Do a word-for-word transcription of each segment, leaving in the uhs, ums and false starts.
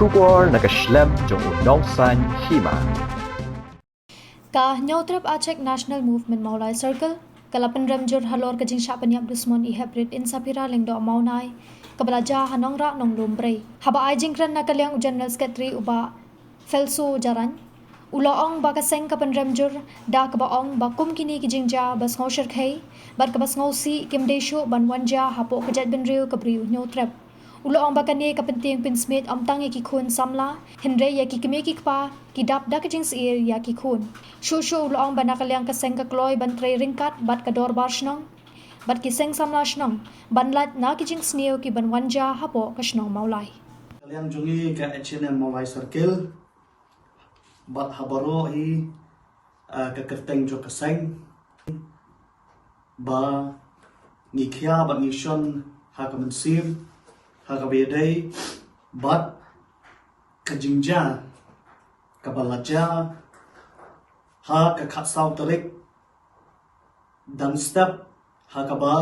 Khubor na ka shlem jong u nongsan hima. Ka Hynñiewtrep Achik National Movement Mawlai Circle ka la pynrem jur halor ka jingshah pynïap dusmon i heprit Insaphira Lyngdoh Mawnai kaba la jia ha Nongrah Nonglum Brei. Haba ai jingkren na ka liang u General Secretary u Bah Felso Jarain, u la ong ba ka seng ka pynrem jur da kaba ong ba kum kine ki jingjia ba sngewshyrkhei bad kaba sngewsih kim dei shuh ban wan jia hapoh ka jaitbynriew ka Bri u Hynñiewtrep. U la ong ba kane ka pyntieng pynsmiej ym tang ïa ki khun samla hynrei ïa ki kmie ki kpa ki dap da ka jingsyier ïa ki khun. Shuh shuh u la ong ba na ka liang ka seng ka kloi ban trei ryngkat bad ka dorbar shnong bad ki seng samla shnong ban lait na ki jingsniew ki ban wan jia hapoh ka shnong Mawlai. Ka liang jong ngi ka H A N M Mawlai Circle bad ha baroh hi, ah, ka kyrteng jong ka seng ba ngi khia bad ngi shon ha ka mynsiem ha kaba ïadei bad ka jingjia kaba la jia ha ka khatsaw tarik dang step ha kaba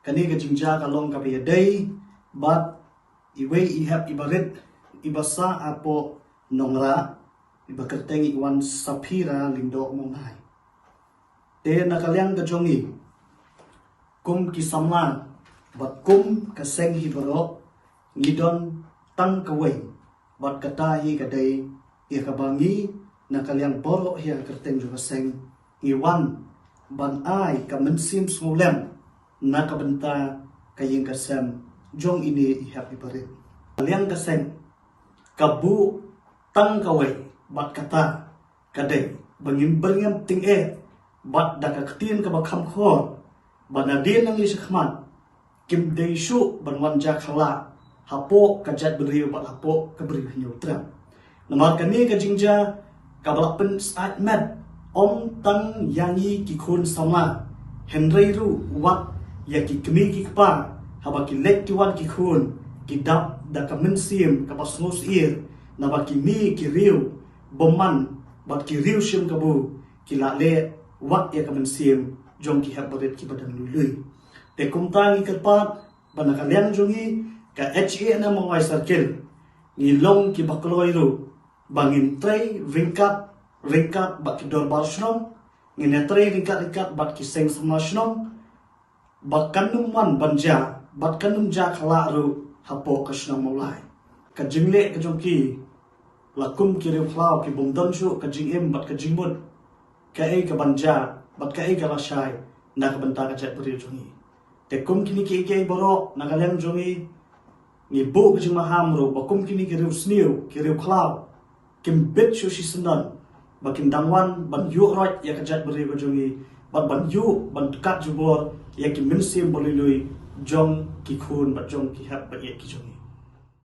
kane ka jingjia ka long kaba ïadei bad iwei i hep iba rit iba sah hapoh Nongrah iba kyrteng i Insaphira Lyngdoh Mawnai. Te na ka liang ka jong ngi kum ki samla bad kum ka seng hi baroh ngi don tang kawei bad kata hi ka dei ïa kaba ngi na ka liang baroh hi ha ka kyrteng jong ka seng ngi wan ban ai ka mynsiem sngewlem na ka bynta ka ïing ka sem jong ine i hep iba rit. Ka liang ka seng ka buh tang kawei bad kata ka dei ba ngin byrngem tyngeh bad da ka ktien kaba kham khor ba nadien nangne shakhmat kim dei shuh ban wan jia khyllah hapoh ka jaitbynriew bad hapoh ka Bri u Hynñiewtrep. Namar kane ka jingjia kaba la pynsyaid met ym tang ïa ngi ki khun samla hynrei ruh wat ïa ki kmie ki kpa haba ki leit ki wan ki khun ki dap da ka mynsiem kaba sngewsyier naba kine ki riew bymman bad ki riew shim kabu ki la leh wat ïa ka mynsiem jong ki hep barit kiba dang lui lui. Te kumta ngi kyrpad ba na ka liang jong ngi ka H A N M Mawlai Circle ngi long kiba kloi ruh ba ngin trei ryngkat ryngkat bad ki dorbar shnong, ngin ïa trei ryngkat ryngkat bad ki seng samla shnong ba kan ym wan ban jia bad kan ym jia khyllah ruh hapoh ka shnong Mawlai. Ka jingleh ka jong ki la kum ki riew khlaw ki bym don shuh ka jingim bad ka jingmut kaei ka ban jia bad kaei ka lashai na ka bynta ka jaitbynriew jong ngi. Te kum kine kiei kiei baroh na ka liang jong ngi ngi buh ka jingmaham ruh ba kum kine ki riew sniew ki riew khlaw kim bit shuh shisyndon ba kin dang wan ban ïuh roit ïa ka jaitbynriew ka jong ngi bad ban ïuh ban kat jubor ïa ki mynsiem ba lui lui jong ki khun bad jong ki hep bad ïa ki jong ngi.